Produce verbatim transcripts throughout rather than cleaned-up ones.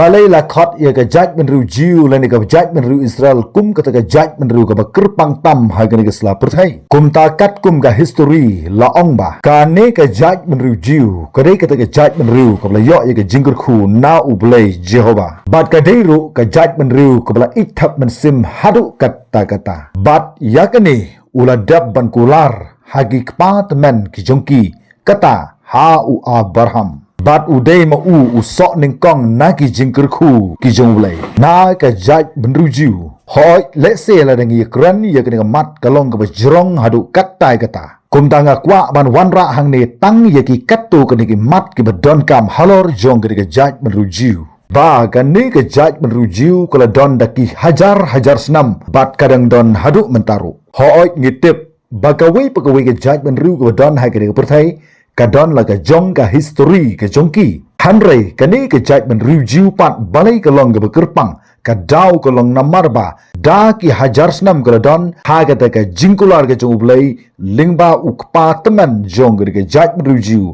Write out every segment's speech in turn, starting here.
Balei la khot ïa ka jaitbynriew Jiw lane ka jaitbynriew Israel kum kata ka jaitbynriew kaba kyrpang tam ha kane ka sla pyrthei? Kumta katkum ka histori la ong ba kane ka jaitbynriew Jiw ka dei kata ka jaitbynriew kaba la ïoh ïa ka jingkyrkhu na U Blei Jehobah. Bad ka dei ruh ka jaitbynriew kaba la ïeit thep mynsiem haduh katta katta. Bad ïa kane u la dep ban kular ha ki kpa tymmen ki jong ki, kata ha u Abraham. Bad u dei ma u u soh nyngkong na ki jingkyrkhu ki jong U Blei na ka jaitbynriew Jiw. Hooid, lehse lada ngi ïakren ïa kane ka mat ka long kaba jrong haduh katta katta. Kumta nga kwah ban wanrah hangne tang ïa ki katto katne ki mat kiba donkam halor jong kane ka jaitbynriew Jiw. Ba kane ka jaitbynriew Jiw ka la don da ki hajar hajar snem bad ka dang don haduh mynta ruh. Hooid, ngi tip ba kawei pa kawei ka jaitbynriew kaba don ha kane ka pyrthei ka don la ka jong ka histori ka jong ki. Hynrei kane ka jaitbynriew Jiw pat balei ka long kaba kyrpang, ka daw ka long namar ba da ki hajar snem ka la don ha kata ka jingkular ka jong U Blei lyngba u kpa tymmen jong kane ka jaitbynriew Jiw,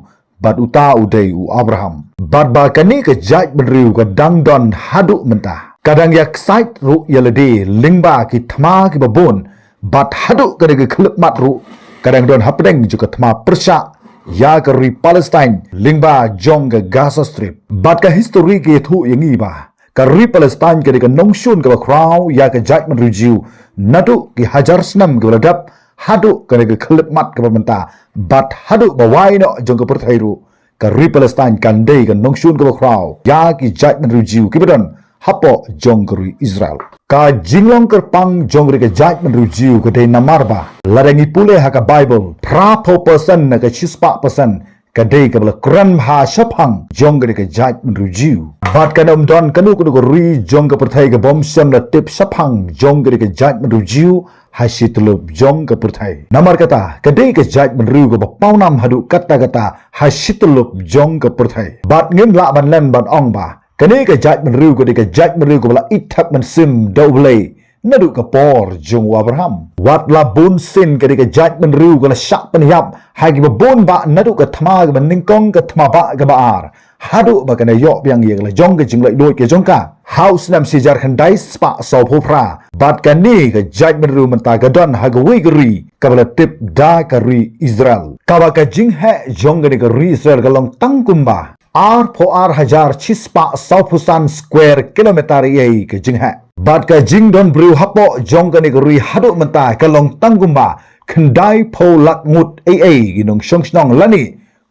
bad uta u dei u Abraham. Bad ba kane ka jaitbynriew ka dang don haduh mynta. Ka dang ïa excite ruh ïa lade lyngba ki thma kiba bun, bad haduh kane ka khyllipmat ruh ka dang don hapdeng jong ka thma pyrshah ïa ka ri Palestine lyngba jong ka Gaza Strip. Bad ka histori ka ïathuh ïa ngi ba ka ri Palestine ka dei ka nongshun kaba khraw ïa ka jaitbynriew Jiw naduh ki hajar snem kiba la dep haduh kane ka khyllipmat kaba mynta, bad haduh ba wai noh jong ka pyrthei ruh ka ri Palestine kan dei ka nongshun kaba khraw ïa ki jaitbynriew Jiw kiba don hapoh jong ka ri Israel. Ka jinglong kyrpang jong kane ka jaitbynriew Jiw ka dei namar ba lada ngi pule ha ka Baibl, phra phew percent na ka shispah percent ka dei kaba la kren bha shaphang jong kane ka jaitbynriew Jiw. Bad kan ym don kano kano ka ri jong ka pyrthei ka bym shym la tip shaphang jong kane ka jaitbynriew Jiw ha shi tyllup jong ka pyrthei. Namar kata ka dei ka jaitbynriew kaba pawnam haduh katta katta ha shi tyllup jong ka pyrthei. Bad ngim lah ban len ban ong ba kane ka jaitbynriew ka dei ka jaitbynriew kaba la ïeit thep mynsiem da U Blei naduh ka por jong u Abraham. Wat la bun sien ka dei ka jaitbynriew ka la shah pynïap ha kiba bun bah naduh ka thma kaba nyngkong, ka thma bah kaba ar, haduh ba kan ïoh biang ïa ka la jong ka jinglaitluid ka jong ka ha u snem shi hajar khyndai spah saw phew phra. Bad kane ka jaitbynriew mynta ka don ha kawei ka ri kaba la tip da ka ri Israel, kaba ka jingheh jong kane ka ri Israel ka long tang kumba ar phew ar hajar shispah saw phew san square kilometer ïa ka jingheh. Bad ka jingdon briew hapoh jong kane ka ri haduh mynta ka long tang kumba khyndai phew lak ngut ei ei ki nongshong shnong lane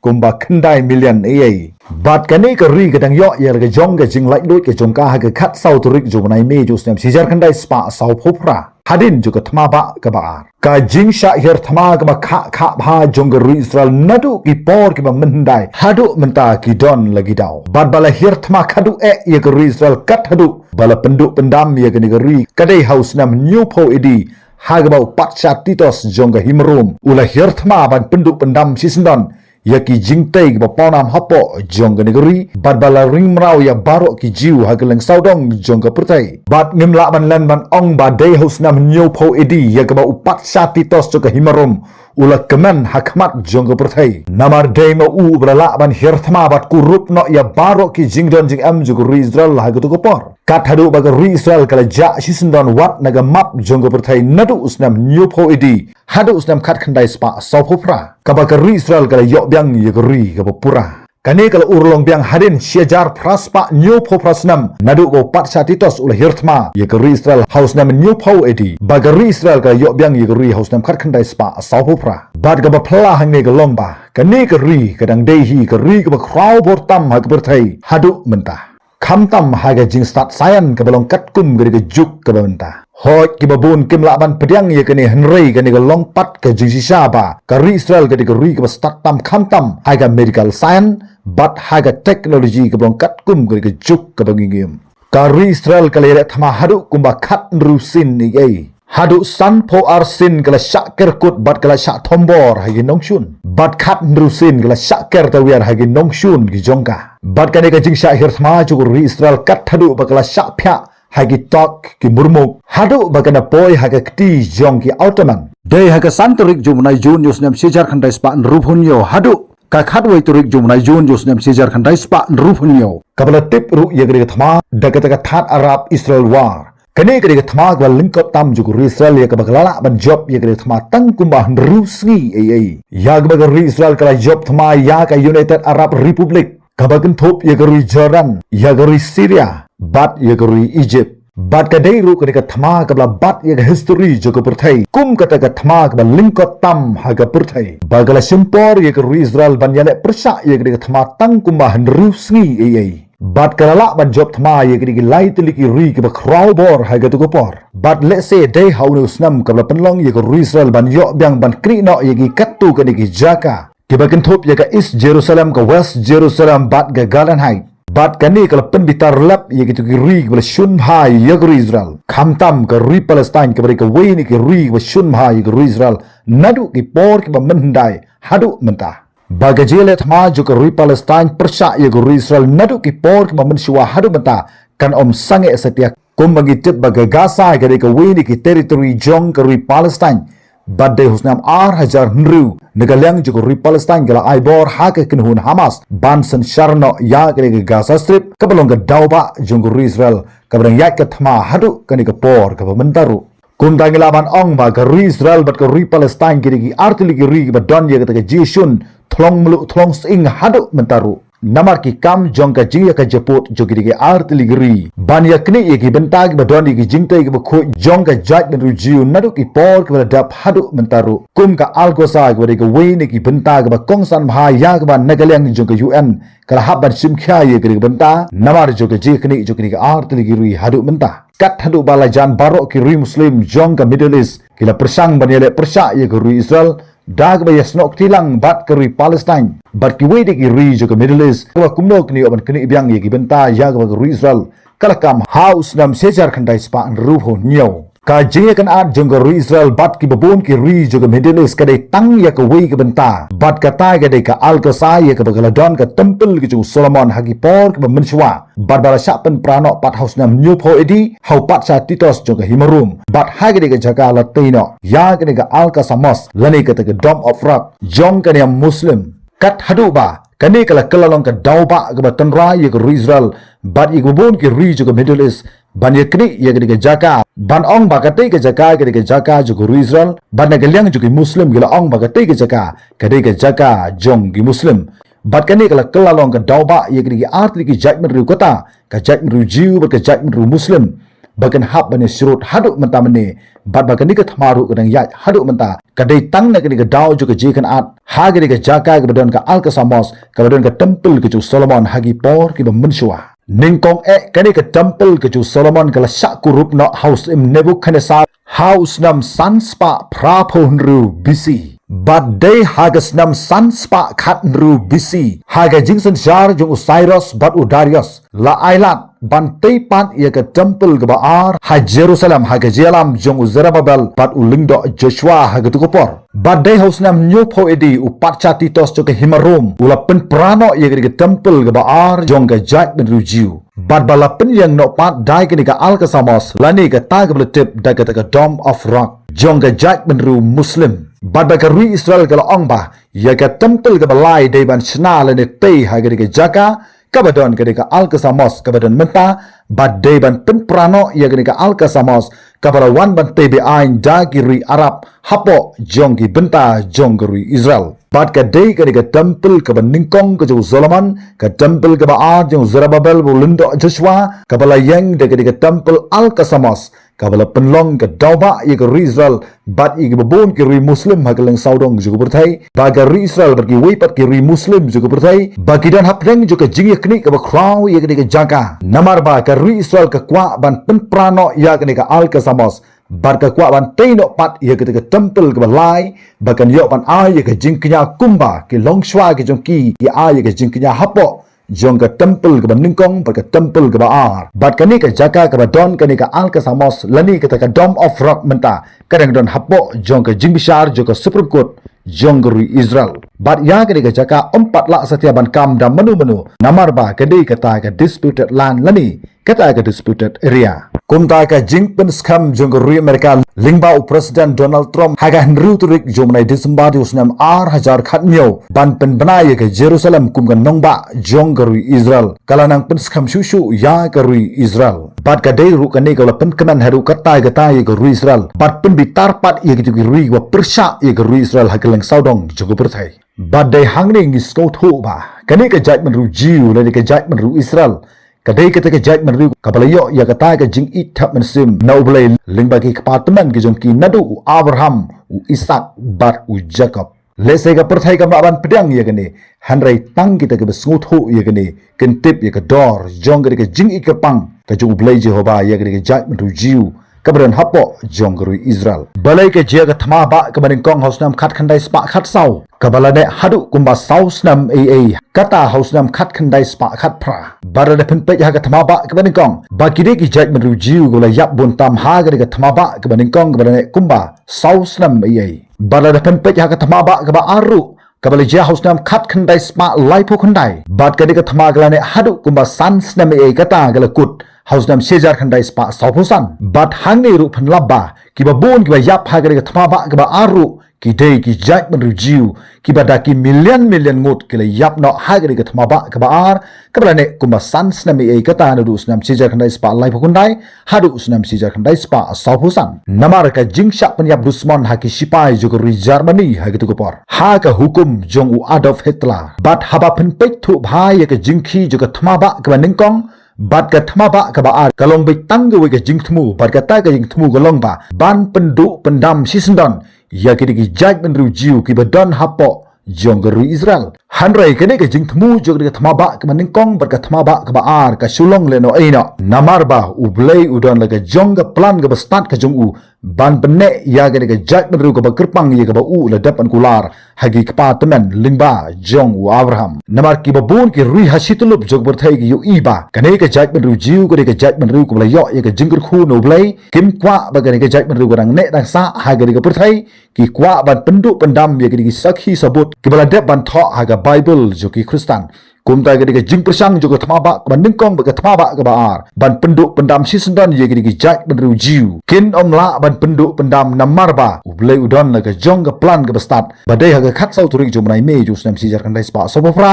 kumba khyndai million ei ei. Bad kane ka ri ka dang ïoh ïa la ka jong ka jinglaitluid ka jong ka ha ka khatsaw tarik jong u bnai May jong u snem shi hajar khyndai spah saw phew phra hadien jong ka thma bah kaba ar. Ka jingshah hiar thma kaba khah khah bha jong ka ri Israel naduh ki por kiba mynhyndai haduh mynta ki don la ki daw. Bad ba la hiar thma khadduh eh ïa ka ri Israel kat haduh ba la pynduh pyndam ïa kane ka ri ka dei ha u snem hynñiew phew A D ha kaba u patsha Titus jong ka hima Rom u la hiar thma ban pynduh pyndam shisyndon ïa ki jingtei kiba pawnam hapoh jong kane ka ri, bad ba la ring mraw ïa baroh ki Jiw ha kylleng sawdong jong ka pyrthei. Bad ngim lah ban len ban ong ba dei ha u snem hynñiew phew A D ïa kaba u patsha Titus jong ka hima Rom u la kmen ha khmat jong ka pyrthei. Namar dei ma u uba la lah ban hiar thma bad kurup noh ïa baroh ki jingdon jingem jong ka ri Israel ha kato ka por. Kat haduh ba ka ri Israel ka la jah shisyndon wat na ka map jong ka pyrthei naduh u snem hynñiew phew A D haduh u snem khatkhyndai spah saw phew phra, kaba ka ri Israel ka la ïoh biang ïa ka ri kaba pura. Kane ka la urlong biang hadien shi hajar phra spah hynñiew phew phra snem naduh ba u patsha Titus u la hiar thma ïa ka ri Israel ha u snem hynñiew phew A D, ba ka ri Israel ka la ïoh biang ïa ka ri ha u snem khatkhyndai spah saw phew phra. Bad kaba phylla hangne ka long ba kane ka ri ka dang dei hi ka ri kaba khraw bor tam ha ka pyrthei haduh mynta. Khamtam ha ka jingstad science kaba long katkum ka dei ka juk kaba mynta. Hooid, kiba bun kim lah ban pdiang ïa kane, hynrei kane ka long pat ka jingshisha ba ka ri Israel ka dei ka ri kaba stad tam khamtam ha ka medical science bad ha ka technology kaba long katkum ka dei ka juk kaba ngi ngim. Ka ri Israel ka la ïaleh thma haduh kumba khathynriew sien ei ei. Haduh san phew ar sien ka la shah kerkut bad ka la shah thombor ha ki nongshun. Bad khathynriew sien ka la shah ker tawiar ha ki nongshun ki jong ka. Bad kane ka jingshah hiar thma jong ka ri Israel kat haduh ba ka la shah phiah ha ki tok ki murmuk, haduh ba kan da poi ha ka kti jong ki Ottoman. Dei ha ka san tarik jong u bnai Jun jong u snem shi hajar khyndai spah hynriew phew hynñiew haduh Ka khatwei tarik jong u bnai Jun jong u snem shi hajar khyndai spah hynriewphew hynñiew, kaba la tip ruh ïa ka dei ka thma da kata ka Thad Arab Israel War. Kane ka dei ka thma kaba lyngkot tam jong ka ri Israel ïa kaba ka la lah ban jop ïa ka dei ka thma tang kumba hynriew sngi ei ei. Ïa kaba ka ri Israel ka la jop thma ïa ka United Arab Republic, kaba kynthup ïa ka ri Jordan, ïa ka ri Syria bad ïa ka ri Egypt. Bad ka dei ruh ka dei ka thma kaba la bat ïa ka history jong ka pyrthei kum kata ka thma kaba lyngkot tam ha ka pyrthei, ba ka la shim por ïa ka ri Israel ban ïaleh pyrshah ïa ka dei ka thma tang kumba hynriew sngi ei ei. Bad ka la lah ban jop thma ïa ka dei ki lai tylli ki ri kiba khraw bor ha katu ka por. Bad lehse dei ha une u snem kaba la pynlong ïa ka ri Israel ban ïoh biang ban knieh noh ïa ki katto katne ki jaka, kiba kynthup ïa ka East Jerusalem, ka West Jerusalem bad ka Golan Heights. Bad kane ka la pynbitar lep ïa kitu ki ri kiba la shun bha ïa ka ri Israel, khamtam ka ri Palestine kaba dei kawei na ki ri kiba shun bha ïa ka ri Israel naduh ki por kiba mynhyndai haduh mynta. Ba ka jingïaleh thma jong ka ri Palestine pyrshah ïa ka ri Israel naduh ki por kiba mynshuwa haduh mynta kan ym sangeh satia. Kumba ngi tip ba ka Gaza ka dei kawei na ki territory jong ka ri Palestine. Bad dei ha u snem ar hajar hynriew na ka liang jong ka ri Palestine ka la ai bor ha ka kynhun Hamas ban synshar noh ïa ka dei ka Gaza Strip, kaba long ka daw bah jong ka ri Israel, kaba dang ïaid ka thma haduh kane ka por kaba mynta ruh. Kumta ngi lah ban ong ba ka ri Israel bad ka ri Palestine ki dei ki ar tylli ki ri kiba don ïa kata ka jingshun thlong mluh thlong sying haduh mynta ruh. Namar ki kam jong ka jingïakajia pud jong ki dei ki ar tylli ki ri ban ïaknieh ïa ki bynta kiba don ïa ki jingtei kiba khuid jong ka jaitbynriew Jiw naduh ki por kiba la dep haduh mynta ruh. Kum ka Al-Aqsa kaba dei kawei na ki bynta kiba kongsan bha ïa kaba na ka liang jong ka U N ka la hap ban shim khia ïa ka dei ka bynta namar jong ka jingïaknieh jong ki dei ki ar tylli ki ri haduh mynta. Kat haduh ba la jan baroh ki ri Muslim jong ka Middle East ki la pyrshang ban ïaleh pyrshah ïa ka ri Israel da kaba ïasnoh kti lang bad ka ri Palestine bad kiwei de ki ri jong ka Middle East, kaba kumno kin ïoh ban knieh biang ïa ki bynta ïa kaba ka ri Israel ka la kam ha u snem shi hajar khyndai spah hynriewphew hynñiew. Ka jingïakynad jong ka ri Israel bad kiba bun ki ri jong ka Middle East ka dei tang ïa kawei ka bynta, bad kata ka dei ka Al-Aqsa ïa kaba ka la don ka temple ka jong u Solomon ha ki por kiba mynshuwa. Bad ba la shah pynpra noh pat ha u snem hynñiewphew A D ha u patsha Titus jong ka hima Rom. Bad ha ka dei ka jaka la tei noh ïa ka dei ka Al-Aqsa Mosque lane kata ka Dome of Rock jong ka niam Muslim. Kat haduh ba kane ka la kylla long ka daw bah kaba tynrai ïa ka ri Israel bad ïa kiba bun ki ri jong ka Middle East ban ïaknieh ïa ka dei ka jaka, ban ong ba ka dei ka jaka ka dei ka jaka jong ka ri Israel, bad na ka liang jong ki Muslim ki la ong ba ka dei ka jaka ka dei ka jaka jong ki Muslim. Bad kane ka la kylla long ka daw bah ïa ka dei ki ar tylli ki jaitbynriew, kata ka jaitbynriew Jiw bad ka jaitbynriew Muslim, ba kan hap ban ïasyrut haduh mynta mynne. Bad ba kane ka thma ruh ka dang ïaid haduh mynta. Ka dei tang na kane ka daw jong ka jingïakynad ha ka dei ka jaka kaba don ka Al-Aqsa Mosque, kaba don ka temple ka jong u Solomon ha ki por kiba mynshuwa. Nyngkong eh kane ka temple ka jong u Solomon ka la shah kurup noh ha u syiem Nebukhadnessar ha u snem san spah phraphew hynriew B C. Bad dei ha ka snem san spah khathynriew B C, ha ka jingsynshar jong u Cyrus bad u Darius, la ai lad ban tei pat ïa ka temple kaba ar ha Jerusalem ha ka jingïalam jong u Zerubbabel bad u lyngdoh Joshua ha katu ka por. Bad dei ha u snem hynñiewphew A D u patsha Titus jong ka hima Rom u la pynpra noh ïa ka dei ka temple kaba ar jong ka jaitbynriew Jiw. Bad ba la pynïeng noh pat da kane ka Al-Aqsa Mosque lane kata kaba la tip da kata ka Dome of Rock jong ka jaitbynriew Muslim. Bad ba ka ri Israel ka la ong ba ïa ka temple kaba lai dei ban shna lane tei ha ka dei ka jaka kaba don ka dei ka Al-Aqsa Mosque kaba don mynta, bad dei ban pynpra noh ïa ka dei ka Al-Aqsa Mosque kaba la wan ban tei be-aiñ da ki ri Arab hapoh jong ki bynta jong ka ri Israel. Bad ka dei ka dei ka temple kaba nyngkong ka jong u Solomon, ka temple kaba ar jong u Zerubbabel bad u lyngdoh Joshua, kaba la ïeng da ka dei ka temple Al-Aqsa Mosque, kaba la pynlong ka daw bah ïa ka ri Israel bad ïa kiba bun ki ri Muslim ha kylleng sawdong jong ka pyrthei, ba ka ri Israel bad kiwei pat ki ri Muslim jong ka pyrthei ba ki don hapdeng jong ka jingïaknieh kaba khraw ïa ka dei ka jaka. Namar ba ka ri Israel ka kwah ban pynpra noh ïa ka dei ka Al-Aqsa Mosque, bad ka kwah ban tei noh pat ïa ka dei ka temple kaba lai, ba kan ïoh ban ai ïa ka jingkñia kumba ki longshuwa ki jong ki ki ai ïa ka jingkñia hapoh jong ka temple kaba nyngkong bad ka temple kaba ar. Bad kane ka jaka kaba don kane ka Al-Aqsa Mosque lane kata ka Dome of Rock mynta ka dang don hapoh jong ka jingbishar jong ka Supreme Court jong ka ri Israel. Bad ïa kane ka jaka ym pat lah satia ban kam da mano mano, namar ba ka dei kata ka disputed land lane kata ka disputed area. Kumta ka jingpynskhem jong ka ri Amerika lyngba u President Donald Trump ha ka hynriew tarik jong u bnai December jong u snem ar hajar khatñiew ban pynbna ïa ka Jerusalem kum ka nongbah jong ka ri Israel ka la nang pynskhem shuh shuh ïa ka ri Israel. Bad ka dei ruh kane ka la pynkmen haduh katta katta ïa ka ri Israel bad pynbitar pat ïa kito ki ri ba pyrshah ïa ka ri Israel ha kylleng sawdong jong ka pyrthei. Bad dei hangne ngi sngewthuh ba kane ka jaitbynriew Jiw lane ka jaitbynriew Israel ka dei kata ka jaitbynriew kaba la ïoh ïa kata ka jingïeit thep mynsiem na U Blei lyngba ki kpa tymmen ki jong ki naduh u Abraham, u Isak bad u Jakob. Lehse ka pyrthei kam lah ban pdiang ïa kane, hynrei tang kita kiba sngewthuh ïa kane kin tip ïa ka dor jong kane ka jingïeit kyrpang ka jong U Blei Jehobah ïa kane ka jaitbynriew Jiw kaba don hapoh jong ka ri Israel. Balei ka jia ka thma bah kaba nyngkong ha u snem khatkhyndai spah khatsaw kaba la neh haduh kumba saw snem ei ei kata ha u snem khatkhyndai spah khatphra. Bad lada phin peit ha ka thma bah kaba nyngkong ba ki dei ki jaitbynriew Jiw kaba la ïap bun tam ha kane ka thma bah kaba nyngkong kaba la neh kumba saw snem ei ei. Bad lada phin peit ha ka thma bah kaba ar ruh kaba la jia ha u snem khatkhyndai spah laiphew khyndai. Bad kane ka thma ka la neh haduh kumba san snem ei ei kata ka la kut ha u snem shi hajar khyndai spah sawphew san. Bad hangne ruh phin lap ba kiba bun kiba ïap ha kane ka thma bah kaba ar ruh ki dei ki jaitbynriew Jiw kiba da ki million million ngut ki la ïap noh ha kane ka thma bah kaba ar kaba la neh kumba san snem ei ei kata naduh u snem shi hajar khyndai spah laiphew khyndai haduh u snem shi hajar khyndai spah sawphew san. Namar ka jingshah pynïap dusmon ha ki sipai jong ka ri Germany ha kito ki por ha ka hukum jong u Adolf Hitler. Bad haba phin peit thuh bha ïa ka jingkhih jong ka thma bah kaba nyngkong bad ka thma bah kaba ar ka long beit tang kawei ka jingthmu bad kata ka jingthmu ka long ba ban pynduh pyndam shisyndon ïa kito ki jaitbynriew Jiw kiba don hapoh jong ka ri Israel. Hynrei kane ka jingthmu jong ka thma bah kaba nyngkong bad ka thma bah kaba ar ka shu long lehnoh ei noh. Namar ba U Blei u don la ka jong ka plan kaba stad ka jong u ban pynneh ïa kane ka jaitbynriew kaba kyrpang ïa kaba u la dep ban kular ha ki kpa tymmen lyngba jong u Abraham. Namar kiba bun ki ri ha shi tyllup jong ka pyrthei ki ïohi ba kane ka jaitbynriew Jiw kane ka jaitbynriew kaba la ïoh ïa ka jingkyrkhu na U Blei kim kwah ba kane ka jaitbynriew ka dang neh dang sah ha kane ka pyrthei. Ki kwah ban pynduh pyndam ïa kine ki sakhi sabut kiba la dep ban thoh ha ka Baibl jong ki Khristan. Kumta kane ka jingpyrshang jong ka thma bah kaba nyngkong bad ka thma bah kaba ar ban pynduh pyndam shisyndon ïa kine ki jaitbynriew Jiw kin ym lah ban pynduh pyndam namar ba U Blei u don la ka jong ka plan kaba stad ba dei ha ka khatsaw tarik jong u bnai Mei jong u snem shi hajar khyndai spah sawphew phra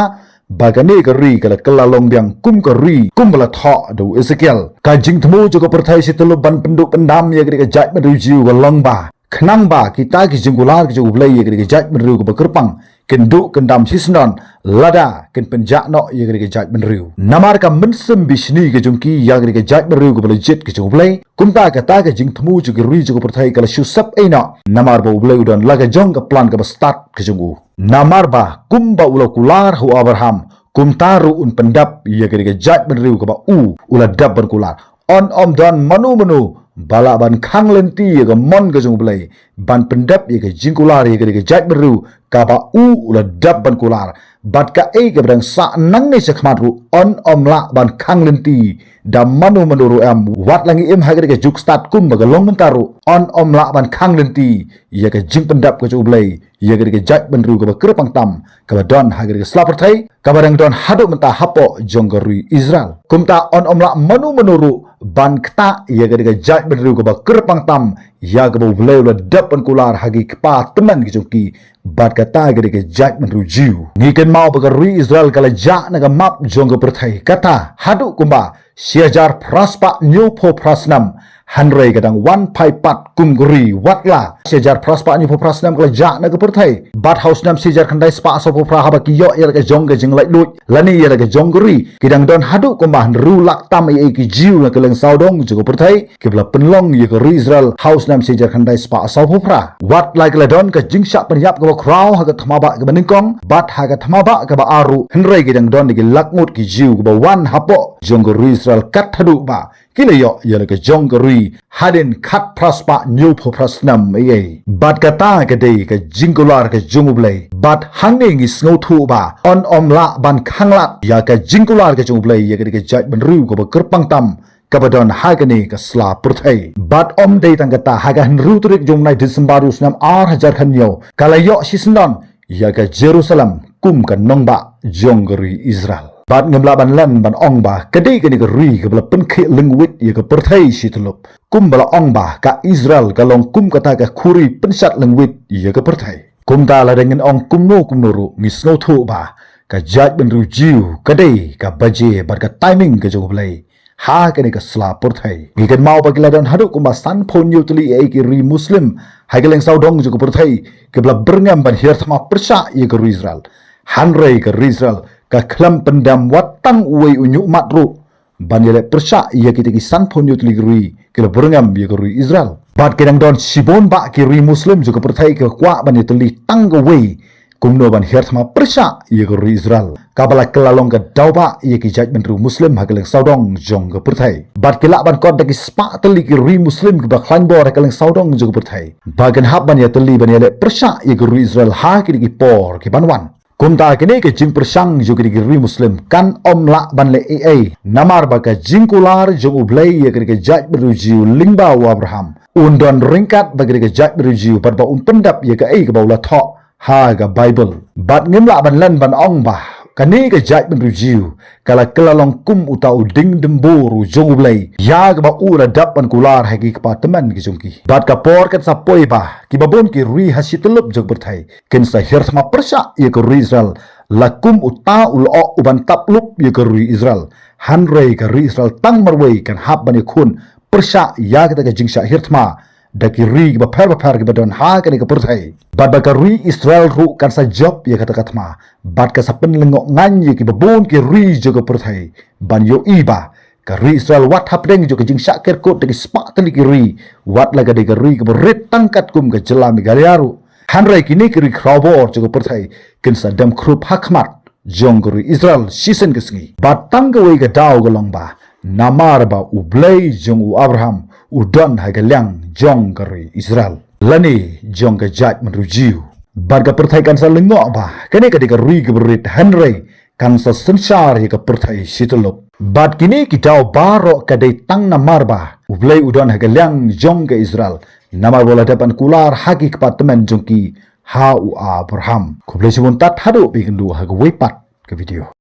ba kane ka ri ka la kylla long biang kum ka ri kumba la thoh da u Esekiel. Ka jingthmu jong ka pyrthei shi tyllup ban pynduh pyndam ïa kane ka jaitbynriew Jiw ka long ba khnang ba kita ki jingkular ki jong U Blei ïa kane ka jaitbynriew kaba kyrpang kin duh kin dam shisyndon lada kin pynjah noh ïa kane ka jaitbynriew. Namar ka mynsiem bishni ka jong ki ïa kane ka jaitbynriew kaba la jied ka jong U Blei. Kumta kata ka jingthmu jong ki ri jong ka pyrthei ka la shu sep ei noh namar ba U Blei u don la ka jong ka plan kaba stad ka jong u. Namar ba kumba u la kular ha u Abraham kumta ruh un pyndep ïa kane ka jaitbynriew kaba u u la dep ban kular. Yn ym don mano mano ba lah ban khang lynti ïa ka mon ka jong U Blei ban pyndep ïa ka jingkular ïa kane ka jaitbynriew kaba u u la dep ban kular. Bad kaei kaba dang sah nangne shakhmat ruh yn ym lah ban khang lynti da mano mano ruh em. Wat la ngi im ha kane ka juk stad kumba ka long mynta ruh yn ym lah ban khang lynti ïa ka jingpyndep ka jong U Blei ïa kane ka jaitbynriew kaba kyrpang tam kaba don ha kane ka sla pyrthei kaba dang don haduh mynta hapoh jong ka ri Israel. Kumta yn ym lah mano mano ruh ban ktah ïa kane ka jaitbynriew kaba kyrpang tam ïa kaba U Blei u la dep ban kular ha ki kpa tymmen ki jong ki bad kata kane ka jaitbynriew Jiw. Ngi kynmaw ba ka ri Israel ka la jah na ka map jong ka pyrthei kata haduh kumba shi hajar phra spah hynñiewphew phra snem. Hynrei ka dang wan phai pat kum ka ri wat la shi hajar phra spah hynñiewphew phra snem ka la jah na ka pyrthei. Bad ha u snem shi hajar khyndai spah sawphew phra haba ki ïoh ïa la ka jong ka jinglaitluid lane ïa la ka jong ka ri ki dang don haduh kumba hynriew lak tam ei ei ki Jiw na kylleng sawdong jong ka pyrthei kiba la pynlong ïa ka ri Israel ha u snem shi hajar khyndai spah sawphew phra. Wat la ki la don ka jingshah pynïap kaba khraw ha ka thma bah kaba nyngkong bad ha ka thma bah kaba ar ruh hynrei ki dang don da ki lak ngut ki Jiw kiba wan hapoh jong ka ri Israel kat haduh ba ki la ïoh ïa la ka jong ka ri hadien khatphra spah hynñiewphew phra snem ei ei. Bad kata ka dei ka jingkular ka jong U Blei. Bad hangne ngi sngewthuh ba yn ym lah ban khanglad ïa ka jingkular ka jong U Blei ïa kane ka jaitbynriew kaba kyrpang tam kaba don ha kane ka sla pyrthei. Bad ym dei tang kata, ha ka hynriew tarik jong u bnai December u snem ar hajar khathynñiew ka la ïoh shisyndon ïa ka Jerusalem kum ka nongbah jong ka ri Israel. Bad ngim lah ban len ban ong ba ka dei kane ka ri kaba la pynkhih lyngwit ïa ka pyrthei shi tyllup. Kumba la ong ba ka Israel ka long kum kata ka khuri pynshad lyngwit ïa ka pyrthei. Kumta lada ngin ong kumno kumno ruh ngi sngewthuh ba ka jaitbynriew Jiw ka dei ka baje bad ka timing ka jong U Blei ha kane ka sla pyrthei. Ngi kynmaw ba ki la don haduh kumba sanphew hynñiew tylli ïa ki ri Muslim ha ki lyngsawdong jong ka pyrthei kiba la byrngem ban hiar thma pyrshah ïa ka ri Israel. Hynrei ka ri Israel ka khlem pyndem wat tang uwei u ñiuhmat ruh ban ïaleh pyrshah ïa kita ki sanphew hynñiew tylli ki ri ki la byrngem ïa ka ri Israel. Bad ki dang don shibun bah ki ri Muslim jong ka pyrthei ki kwah ban ïatylli tang kawei kumno ban hiar thma pyrshah ïa ka ri Israel, kaba la kylla long ka daw bah ïa ki jaitbynriew Muslim ha ki lyngsawdong jong ka pyrthei. Bad ki lah ban kot da ki spah tylli ki ri Muslim kiba khlaiñ bor ha ki lyngsawdong jong ka pyrthei ba kin hap ban ïatylli ban ïaleh pyrshah ïa ka ri Israel ha kine ki por kiban wan. Kumta kine ki jingpyrshang jong kine ki ri Muslim kan ym lah ban leh ei ei, namar ba ka jingkular jong U Blei ïa kine ki jaitbynriew Jiw lyngba u Abraham un don ryngkat bad kine ki jaitbynriew Jiw bad ba un pyndep ïa kaei kaba u la thoh ha ka Baibl. Bad ngim lah ban len ban ong ba kane ka jaitbynriew Jiw ka la kylla long kum uta u dieng dymbur u jong U Blei ïa kaba u la dep ban kular ha ki kpa tymmen ki jong ki. Bad ka por kan sa poi ba kiba bun ki ri ha shi tyllup jong ka pyrthei kin sa hiar thma pyrshah ïa ka ri Israel la kum uta u lyoh uban tap lup ïa ka ri Israel. Hynrei ka ri Israel tang marwei kan hap ban ïakhun pyrshah ïa kata ka jingshah hiar thma da ki ri kiba pher bapher kiba don ha kane ka pyrthei. Bad ba ka ri Israel ruh kan sa jop ïa kata ka thma bad ka sa pynlyngngoh ngan ïa kiba bun ki ri jong ka pyrthei ban ïohi ba ka ri Israel wat hapdeng jong ka jingshah kerkut da ki spah tylli ki ri, wat la ka dei ka ri kaba rit tang katkum ka jylla Meghalaya ruh. Hynrei kine ki ri khrawbor jong ka pyrthei kin sa dem khrup ha khmat jong ka ri Israel shisien ka sngi. Bad tang kawei ka daw ka long ba namar ba U Blei jong u Abraham u don ha ka liang jong ka ri Israel lane jong ka jaitbynriew Jiw. Bad ka pyrthei kan sa lyngngoh ba kane ka dei ka ri kaba rit, hynrei kan sa synshar ïa ka pyrthei shi tyllup. Bad kine ki daw baroh ka dei tang namar ba U Blei u don ha ka liang jong ka Israel, namar ba u la dep ban kular ha ki kpa tymmen jong ki ha u Abraham. Khublei shibun, tad haduh ba ïakynduh ha kawei pat ka video.